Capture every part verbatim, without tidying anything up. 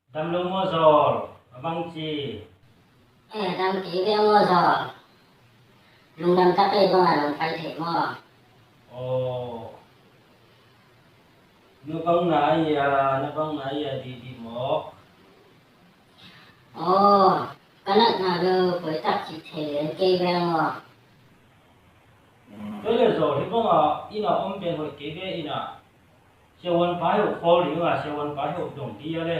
Dam lo maw Zawl? A bang ci? Eh, dam kei ve maw Zawl? Lungdam tak ei bang a lungpai thei maw? Aw. Na bang na ai a, na bang na ai a didi mawk. Aw, ka natna lo koi tak ci thei len kei ve maw? Tua le Zawl, hih bang a inn a om pen hoih kei ve inn a. Siavuan pa heuh khawl ding a, siavuan pa heuh dong ding a le.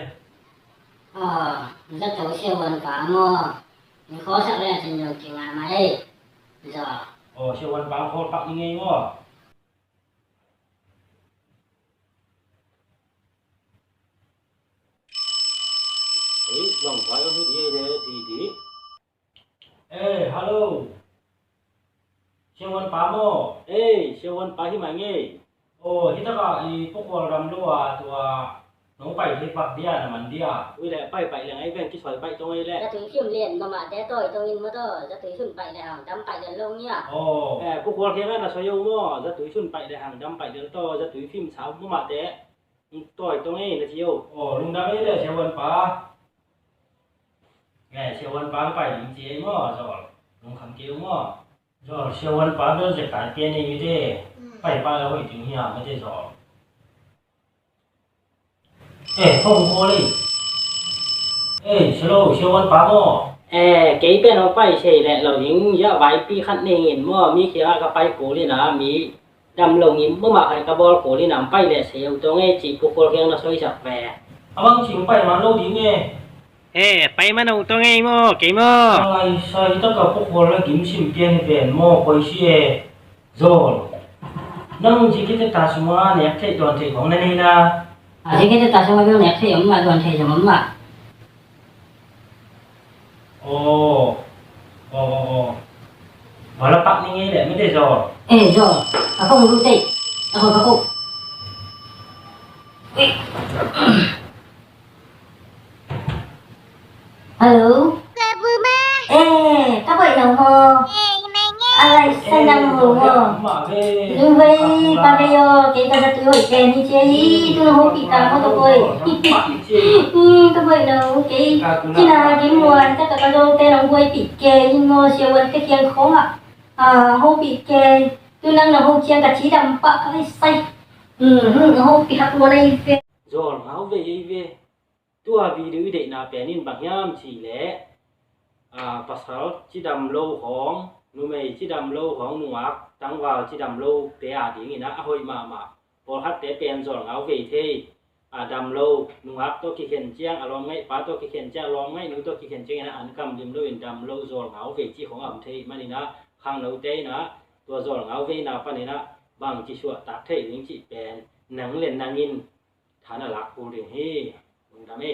Aw, zato siavuan pa maw? Min khawlsak le a cin lo ci ngah mah ei. Zawl. Aw, siavuan pa khawl pak ni ngei maw? Ei, bang vai om hi di ei le di di. Eh, hello. Siavuan pa maw? Eh, siavuan pa hi mai ngei. Aw, hi taka i pukhual ram lo a tua nong pai thei pak dia na man dia. Ui le, pai pai leng ai veng kisoi pai tong ei le. Zatui film lian mamate tawi tongin maw taw, zatui sun pai le hang dam pai lian lo ngia. Aw. Eh, pukhual khiang a na soi o maw, zatui sun pai le hang dam pai lian taw, zatui film sau mamate. Tawi tong ei na ci o. Aw, lungdam ei le siavuan pa. Ngai siavuan pa pai ding ci ei maw, Zawl. Lungkham kei o maw. Zawl, siavuan pa bel zek kai pian ei mite. Pai pa la hoih ding hiam mite Zawl. Eh, phone call ei. Eh, hello, siavuan pa maw? Eh, kei pen hong pai sei leh lo ding, ya vaipi khat nei ngin maw, mi kiangah ka pai kul in a, mi dam lo ngim mahmah khat ka bawl kul in a, hong pai leh sei uh tong ei cih pukhual kiang na soisak ve. A bang cih hong pai man lo ding e. Eh, pai man uh tong ei maw, kei maw? Ngai sai taka pukhual la gim sim pian hi ven maw, koi si e. Zawl, nang zikite ta sungah nek theih tuan theih khong na nei na? A, zikite ta sungah bel nek theih om mah, tuan theih zong om mah. Aw, aw, aw, aw. Vala pak ni ngei leh mite Zawl. Eh, Zawl, a khong lu tei. A khong, a khong. Hello. Eh, ka baih lo maw? A lai sai nang ho maw? Nung vei pa vei aw, kei ka zatui hoih pen hi cia hi, tu na hopih ta maw ka baih. Ka baih lo, kei cina gim muan ka ka zo te nong buaipih kei hi maw, siavuan te kiang khong ah. A, hopih kei, tu nang na ho kiang ka cidam pah ka lai sai. Hopih hak muan ai ve. Zawl ngau vei ei ve. Tua video i deihna pen in bang hiam cih leh, a, pasal cidam lo hong, numei cidam lo hong, nungak tangval cidam lo te a dingin a, a hoih mahmah. Pawlkhatte pen Zawl ngau vei thei, a dam lo, nungak tawh kikhen ciang, a lawm ngaih pa tawh kikhen ciang, a lawm ngaih nu tawh kikhen ciangin a, an kam dim loin dam lo Zawl ngau vei cih khong a om thei manin a, khangnote in a, tua Zawl ngau veina panin a, bang ci suahtak thei ding cih pen, nang le nangin tha na lak kul ding hi. Lungdam e.